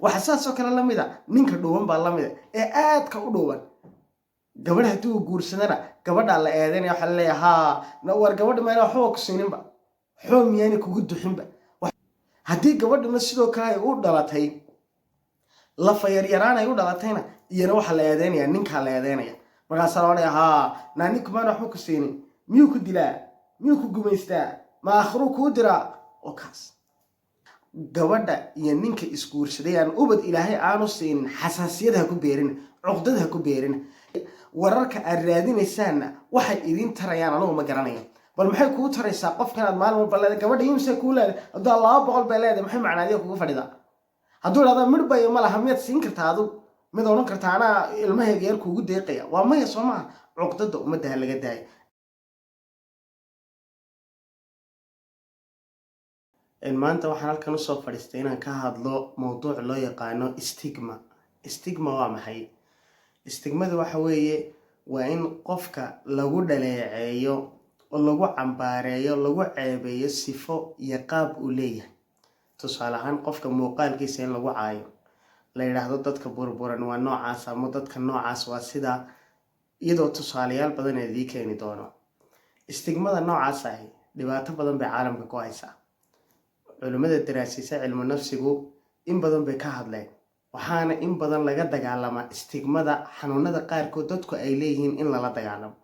Waxaa saasoo kale lamid a ninka dhuuban baa lamida ee aadka u dhuuban. Gabadh haddii uu guursadana, gabadhaa la eedaynaya. Waxaa laleeyahay, "Haa, war gabadha mayna waxba ku siininba, waxba miyaanay kugu duxinba?" Haddii gabadhuna sidoo kale ay u dhalatay lafa yaryaraan ay u dhalatayna, iyana waxaa la eedeynaya ninkaa la eedeynaya. Markaasaa la odhanaya, "Haa, naa ninku maana waxba ku siinin, miyuu ku dilaa, miyuu ku gumaystaa, ma aakhiruu kuu diraa?" Oo kaas gabadha iyo ninka isguursaday aan ubad Ilaahay aanu siinin, xasaasiyad ha ku beerina, cuqdad ha ku beerina. Wararka aad raadinaysaanna waxay idiin tarayaan anugu ma garanayo. Bal maxay kuu taraysaa qofkan aad maalin walba leedahay, "Gabadha imse kuu leedahay?" Haddaa 200 bay leedahay, maxay macnaadiya kugu fadhidaa? Hadduu idhahdaa midhbayo ma laha, miyaad siin kartaa adigu? Mid odhan kartaa, "Anaa ilmahayga yar kuugu deeqaya"? Waa maya, soo maaha? Cuqdada ummadda ha laga daayo. Maanta waxaan halkan usoo fadhiistay inaan ka hadlo mowduuc loo yaqaano stigma. Stigma waa maxay? Stigmada waxa weeye waa in qofka lagu dhaleeceeyo oo lagu cambaareeyo, lagu ceebeeyo sifo iyo qaab uu leeyahay. Tusaale ahaan, qofka muuqaalkiisa in lagu caayo, la yidhaahdo dadka burburan waa noocaas ama dadka noocaas waa sidaa, iyadoo tusaalayaal badan idii keeni doono. Stigmada noocaas ahi dhibaato badan bay caalamka ku haysaa. Culimmada daraasiisa cilmu nafsigu in badan bay ka hadleen, waxaana in badan laga dagaalamaa stigmada xanuunada qaarkood dadku ay leeyihiin in lala dagaalamo.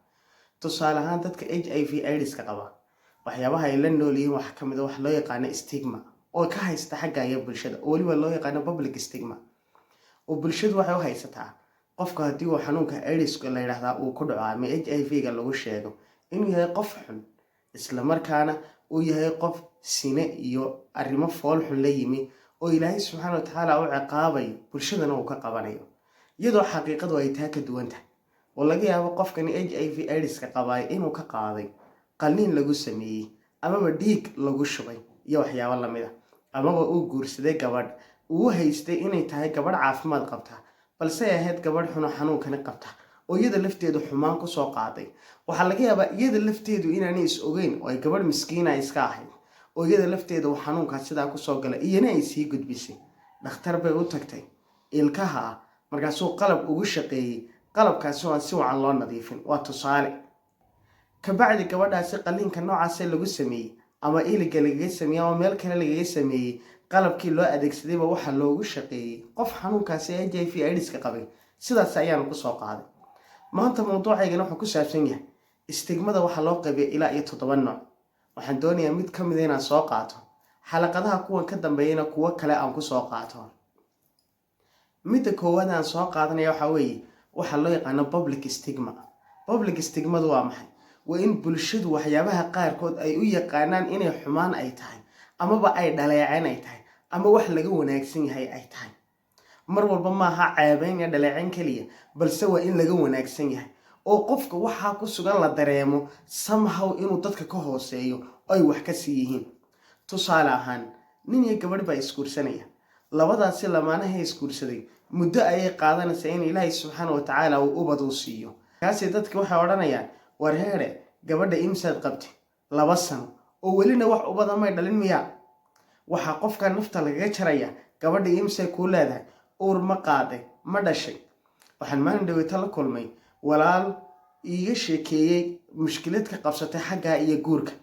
Tusaale ahaan, dadka HIV AIDS-ka qaba, waxyaabaha ay la nool yihiin waxaa kamid a wax loo yaqaano stigma oo ka haysta xagga iyo bulshada, oo weliba loo yaqaano public stigma, oo bulshadu waxay u haysataa qofka haddii uu xanuunka AIDS-ka la yidhaahdaa uu ku dhaco ama HIV-ga lagu sheego inuu yahay qof xun, isla markaana uu yahay qof sine iyo arrimo fool xun la yimi oo Ilaahay subxaana wa tacaala u ciqaabayo, bulshadana uu ka qabanayo, iyadoo xaqiiqadu ay taa ka duwan tahay, oo laga yaabo qofkani HIV AIDS-ka qabaay inuu ka qaaday qalliin lagu sameeyey amaba dhiig lagu shubay iyo waxyaabo lamid a, amaba uu guursaday gabadh uu haystay inay tahay gabadh caafimaad qabta, balse ay ahayd gabadh xuno xanuunkani qabta oo iyada lafteedu xumaan kusoo qaaday. Waxaa laga yaabaa iyada lafteedu inaanay is ogeyn oo ay gabadh miskiina iska ahayd, oo iyada lafteeda uu xanuunkaas sidaa kusoo galay, iyana ay sii gudbisay. Dhakhtar bay u tagtay ilkaha ah, markaasuu qalab ugu shaqeeyey, qalabkaasi oo aan si wacan loo nadiifin. Waa tusaale. Kabacdi gabadhaasi qalliinka noocaase lagu sameeyey ama iliga lagaga sameeyey ama meel kale lagaga sameeyey, qalabkii loo adeegsadayba waxaa loogu shaqeeyey qof xanuunkaasi HIV AIDS-ka qabay. Sidaas ayaanu kusoo qaaday. Maanta mawduucaygana wuxuu ku saabsan yahay stigmada. Waxaa loo qaybiya ilaa iyo 7 nooc. Waxaan doonayaa mid ka mida inaan soo qaato, xalaqadaha kuwan ka dambeeyana kuwo kale aan kusoo qaato. Midda koowaad aan soo qaadanaya waxaa weeye waxaa loo yaqaano public stigma. Public stigmadu waa maxay? Waa in bulshadu waxyaabaha qaarkood ay u yaqaanaan inay xumaan ay tahay, amaba ay dhaleeceen ay tahay, ama wax laga wanaagsan yahay ay tahay. Mar walba maaha ceebeyn iyo dhaleeceen keliya, balse waa in laga wanaagsan yahay oo qofka waxaa ku sugan la dareemo somehow inuu dadka ka hooseeyo oo ay wax ka sii yihiin. Tusaale ahaan, nin iyo gabadh baa isguursanaya. Labadaasi lamaanaha isguursaday muddo ayay qaadanaysaa in Ilaahay subxaana wa tacaala uu ubad uu siiyo. Kaasi dadki waxay odhanayaan, "War heere, gabadha imsaad qabtay? 2 sano oo welina wax ubada may dhalin miyaa?" Waxaa qofka nafta lagaga jaraya, "Gabadha imsay kuu leedahay? Uur ma qaaday? Ma dhashay?" Waxaan maalin dhaweyta la kulmay walaal iiga sheekeeyey mushkilad ka qabsatay xaggaa iyo guurka.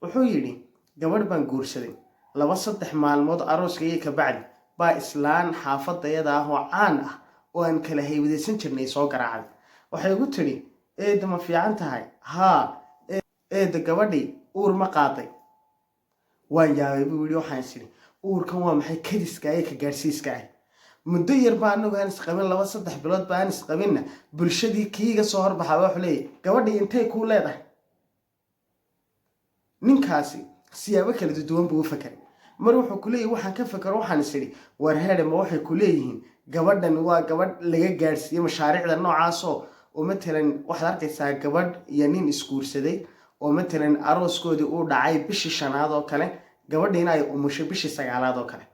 Wuxuu yidhi, "Gabadh baan guursaday. 2-3 maalmood arooska iyo kabacdi baa islaan xaafadayada ah oo caan ah oo aan kala haywadaysan jirnay soo garaacday. Waxay igu tidhi, 'Eedda, ma fiican tahay? Haa eedda, gabadhii uur ma qaaday?' Waan yaabay,' buu yidhi. 'Waxaan is idhi, uurkan waa maxay kadiska ee ka gaadhsiiska ah? Muddo yar baa anagu aan isqabin, 2-3 bilood ba aan isqabinna, bulshadii kiiga soo horbaxaa wuxuu leeyahy, gabadhii intay kuu leedahay?' Ninkaasi siyaabo kala duwan buu u fakeray. Mar wuxuu ku leeyahy, 'Waxaan ka fakero, waxaan is idhi, war heede, ma waxay ku leeyihiin gabadhan waa gabadh laga gaadhsiiyey mashaariicda noocaasoo?' Oo matalan waxaad arkaysaa gabadh iyo nin isguursaday oo matalan arooskoodii uu dhacay bishii shanaad oo kale, gabadhiina ay umushay bishii sagaalaad oo kale.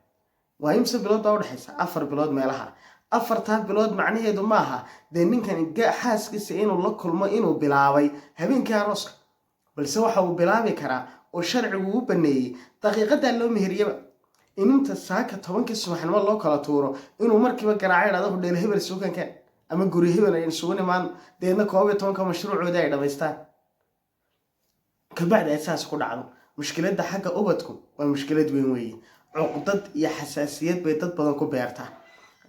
Waa imse bilood baa udhexaysa? 4 bilood meelaha. 4-taa bilood macnaheedu maaha dee ninkan xaaskiisa inuu la kulmo inuu bilaabay habeenkii arooska, balse waxa uu bilaabi karaa oo sharcigu u baneeyey daqiiqadaa loo meheriyaba. Ininta saaka 10-kii subaxnimo loo kala tuuro inuu markiiba garaaco, idhahdo hudheel hebel suukankan ama guri hebel ayn isugu nimaan, deedna 11-ka mashruucoodii ay dhamaystaan, kabacdi ay saas ku dhacdo. Mushkiladda xagga ubadku waa mushkilad weyn weeye. Cuqdad iyo xasaasiyad bay dad badan ku beertaa.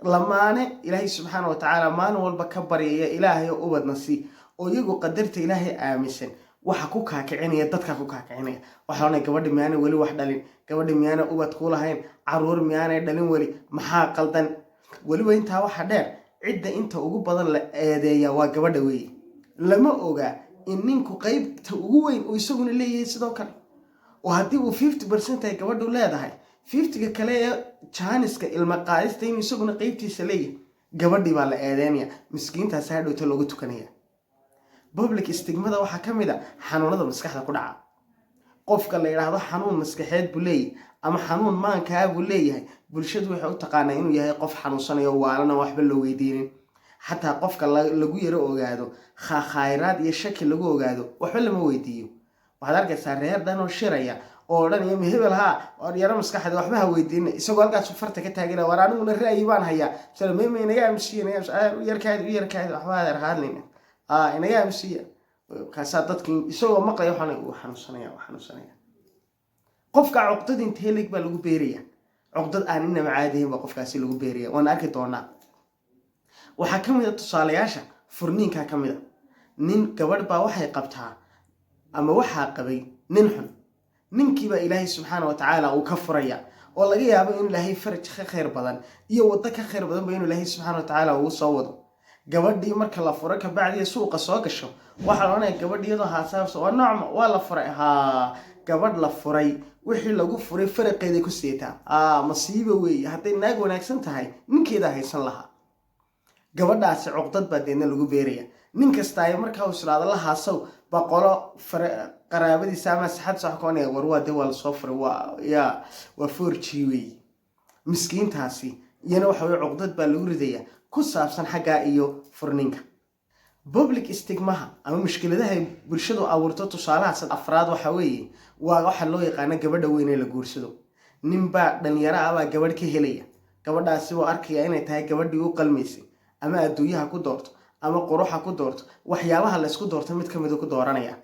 Lamaane Ilaahay subxaana wa tacaala maalin walba ka baryaya, Ilaahay oo ubadna si oo iyagu qadarta Ilaahay aaminsan, waxa ku kaakicinaya dadka ku kaakicinaya waxaa ohanaya: gabadhi miyaanay weli wax dhalin? Gabadhi miyaanay ubad ku lahayn? Caruur miyaanay dhalin weli? Maxaa qaldan? Weliba intaa waxa dheer, cidda inta ugu badan la eedeeya waa gabadha weeye. Lama oga in ninku qeybta ugu weyn uu isaguna leeyahay sidoo kale, oo haddii uu 50% ay gabadhu leedahay, 50-ga kale ee jaaniska ilma qaadista inuu isaguna qeybtiisa leeyahay. Gabadhii baa la eedeynaya, miskiintaasi hadhowta loogu tukanaya. Public stigmada waxaa ka mid a xanuunada maskaxda ku dhaca. Qofka la yidhaahdo xanuun maskaxeed buu leeyahay ama xanuun maankaa buu leeyahay, bulshadu waxay u taqaanaa inuu yahay qof xanuunsanayo, waalana, waxba loo weydiinin. Xataa qofka lagu yaro ogaado khayraad iyo shaki lagu ogaado, waxba lama weydiiyo. Waxaad arkaysaa reer dhan oo shiraya oo odhanaya: ma hebel haa yaro maskaxda, waxba ha weydiina, isagoo halkaas farta ka taagana. War aniguna ra'yi baan hayaa. Misale meme inaga aamusiya, u yarkaadi, u yarkaadi, waxba adeer hadlina, inaga aamusiya. Kaasaa dadki isagoo maqlaya waxaan uu xanuunsanaya, uu xanuunsanaya. Qofka cuqdad intee leeg baa lagu beeraya? Cuqdad aan inaba caadihin baa qofkaasi lagu beeraya, waan arki doonaa. Waxaa ka mid a tusaalayaasha furniinkaa ka mid a. Nin gabadh baa waxay qabtaa ama waxaa qabay nin xun. Ninkiibaa Ilaahay subxaana wa tacaala uu ka furaya, oo laga yaabo in Ilaahay faraj ka khayr badan iyo waddo ka khayr badanba inuu Ilaahay subxaana wa tacaala ugu soo wado. Gabadhii marka la furo kabacdii suuqa soo gasho, waxaa la odhanaya gabadh iyadoo haasaabsa waa noocma: waa la furay haa. Gabadh la furay wixii lagu furay faraqeeday ku seetaa. Aa masiiba weeye, hadday naag wanaagsan tahay ninkeedaa haysan lahaa. Gabadhaasi cuqdad baa deedna lagu beeraya. Nin kastaayo markaa uu islaado la haasow boqolo qaraabadiisa ama saxaabtiisa wax ka ohanaya: war waa dee waa lasoo furay, waa ya waa 4G weeye. Miskiintaasi iyana waxa weye cuqdad baa lagu ridaya ku saabsan xaggaa iyo furninka. Public stigmaha ama mushkiladaha ay bulshadu abuurto tusaalahaas afraad waxa weeye waa waxa loo yaqaano gabadha weyn ee la guursado. Ninbaa dhalinyaro ah baa gabadh ka helaya. Gabadhaasi wuu arkaya inay tahay gabadhii u qalmaysay, ama adduunyaha ku doorto ama quruxa ku doorto, waxyaabaha laysku doorto mid kamida ku dooranaya,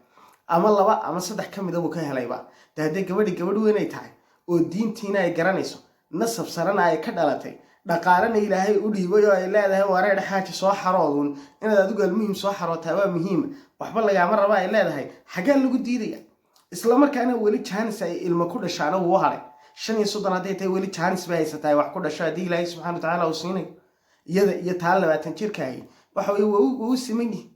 ama laba ama saddex ka mida buu ka helayba. De haddii gabadhi gabadh weyn ay tahay oo diintiina ay garanayso, nasab sarana ay ka dhalatay, dhaqaalena Ilaahay u dhiibay, oo ay leedahay wareedh xaaji soo xaroodun, inaad adigu almuhim soo xarootaa waa muhiima, waxba lagaama raba ay leedahay, xaggaa lagu diidaya? Isla markaana weli jaanis ay ilmo ku dhashaana wuu haray. 35 hadday tahay, weli jaanis bay haysataa wax ku dhasho, haddii Ilaahay subxana wa tacaala uu siinayo. Iyada iyo taa 20 jirkaahi waxa weye waa u siman yihin.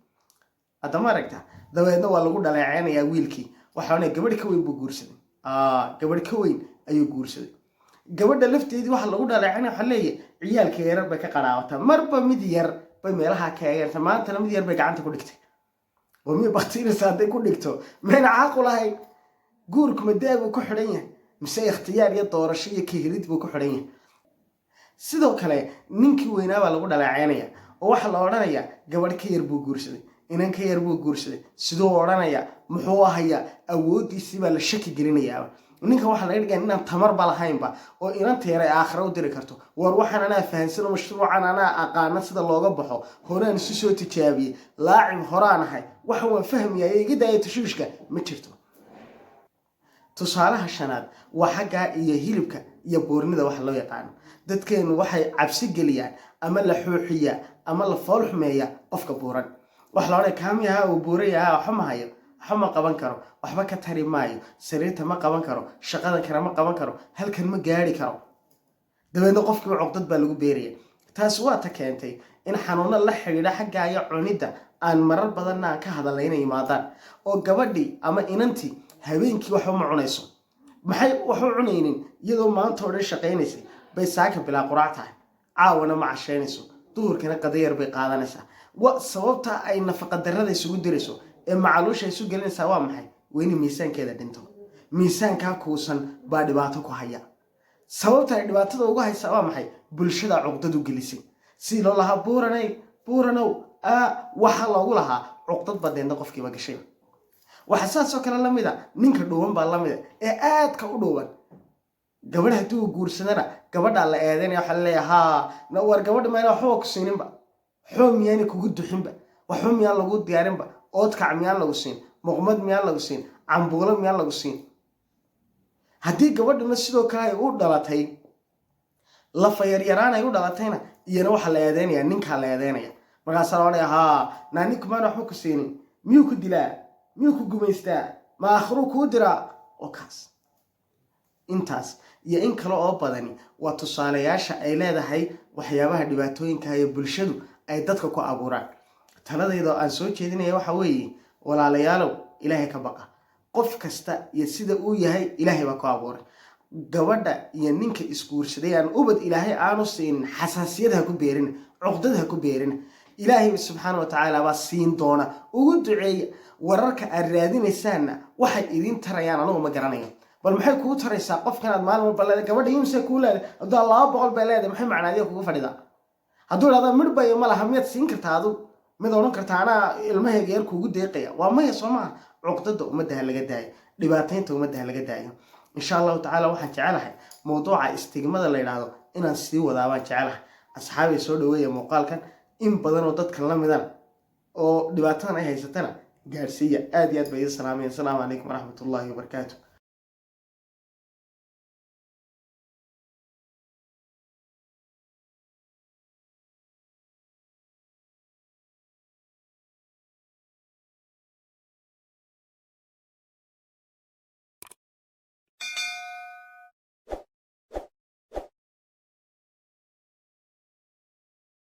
Haddama aragta, dabeedna waa lagu dhaleeceynayaa wiilkii. Waxa ohanaya gabadh ka weyn buu guursaday, gabadh ka weyn ayuu guursaday. Gabadha lafteedii waxa lagu dhaleecanaya, waxaa leeyahay ciyaalka yarar bay ka qaraabataa, marba mid yar bay meelaha ka eeganaysa, maantana mid yar bay gacanta ku dhigtay. Oo miya baktiirisa hadday ku dhigto mayna caaqu lahayn? Guurku madaa buu ku xidhan yahay mise ikhtiyaar iyo doorasho iyo kahelid buu ku xidhan yahay? Sidoo kale ninkii weynaa baa lagu dhaleecaynaya, oo waxaa la odhanayaa gabadh ka yar buu guursaday, inan ka yar buu guursaday. Siduu odhanaya? Muxuu ahayaa? Awooddiisii baa la shaki gelinayaaba. Ninka waxaa laga dhigaya inaan tamarba lahaynba, oo inanta yar ay aakhira u diri karto. War waxaan anaa fahansan oo mashruucan anaa aqaana sida looga baxo, horaan isu soo tijaabiyey, laacib horaan ahay, waxan waan fahmayaa, iga daaya tashuushka ma jirto. Tusaalaha shanaad waa xaggaa iyo hilibka iyo buurnida waxa loo yaqaano. Dadkeenu waxay cabsi geliyaan ama la xuuxiyaa ama la fool xumeeyaa qofka buuran. Waxa la odhanaya: kaamiyaha uu buuran yahaa, waxba ma hayo, waxba ma qaban karo, waxba ka tari maayo, sariirta ma qaban karo, shaqadan kale ma qaban karo, halkan ma gaari karo. Dabeedna qofkiiba cuqdad baa lagu beeraya. Taasi waa ta keentay in xanuuno la xidhiidha xaggaa iyo cunidda aan marar badanna aan ka hadalnay inay yimaadaan, oo gabadhii ama inantii habeenkii waxba ma cunayso. Maxay wax u cunaynin? Iyadoo maanta oo dhan shaqaynaysay bay saaka bilaa quraac tahay, caawana ma cashaynayso, duhurkana qadayar bay qaadanaysaa. Wa sababta ay nafaqa darrada isugu dirayso ee macaluusha isu gelinaysaa waa maxay? Waa inay miisaankeeda dhinto. Miisaankaa kuusan baa dhibaato ku haya. Sababta ay dhibaatada uga haysaa waa maxay? Bulshada cuqdad u gelisay. Sidii loo lahaa buuranay, buuranow, waxa loogu lahaa cuqdad badeedna qofkiiba gashay. Waxaa saasoo kale lamid a ninka dhuuban baa lamida ee aadka u dhuuban. Gabadh haddii uu guursadana, gabadhaa la eedeynaya. Waxaa laleeyahay, "Haa, war gabadha mayna waxba ku siininba, waxba miyaanay kugu duxinba, waxba miyaan lagu diyaarinba, oodkac miyaan lagu siin, muqmad miyaan lagu siin, cambuulo miyaan lagu siin?" Haddii gabadhuna sidoo kale ay u dhalatay, lafa yaryaraan ay u dhalatayna, iyana waxaa la eedeynaya ninkaa la eedeynaya. Markaasaa la odhanaya, "Haa, naa ninku maan waxba ku siinin, miyuu ku dilaa, miyuu ku gumaystaa, ma aakhiruu kuu diraa?" Oo kaas intaas iyo in kale oo badani waa tusaalayaasha ay leedahay waxyaabaha dhibaatooyinka iyo bulshadu ay dadka ku abuuraan. Taladayda aan soo jeedinaya waxa weeye, walaalayaalow, Ilaahay ka baqa. Qof kasta iyo sida uu yahay Ilaahay baa ku abuuray. Gabadha iyo ninka isguursaday aan ubad Ilaahay aanu siinin, xasaasiyad ha ku beerina, cuqdad ha ku beerina. Ilaahay subxaana wa tacaala baa siin doona, ugu duceeya. Wararka aad raadinaysaanna waxay idin tarayaan anugu ma garanayo. Bal maxay kuu taraysaa qofkan aad maalin walba leedahay, "Gabadha imse kuu leedahay?" Haddaa 200 bay leedahay, maxay macnaadiya kugu fadhidaa? Hadduu idhahda midhbayo ma laha, miyaad siin kartaa? Adu mid odhan kartaa, "Anaa ilmahayga yar kuugu deeqaya"? Waa maya, soo maaha? Cuqdada ummadda ha laga daayo, dhibaataynta ummadda ha laga daayo. Insha Allahu tacaala, waxaan jecelahay mawduuca stigmada la yidhaahdo inaan sii wadaa baan jecelahay. Asxaabay, soo dhaweeya muuqaalkan, in badan oo dadkan la midana oo dhibaatadan ay haysatana gaadhsiiya. Aad iyo aad baa idiin salaamaya. Asalaamu calaykum waraxmatullaahi wabarakaatu.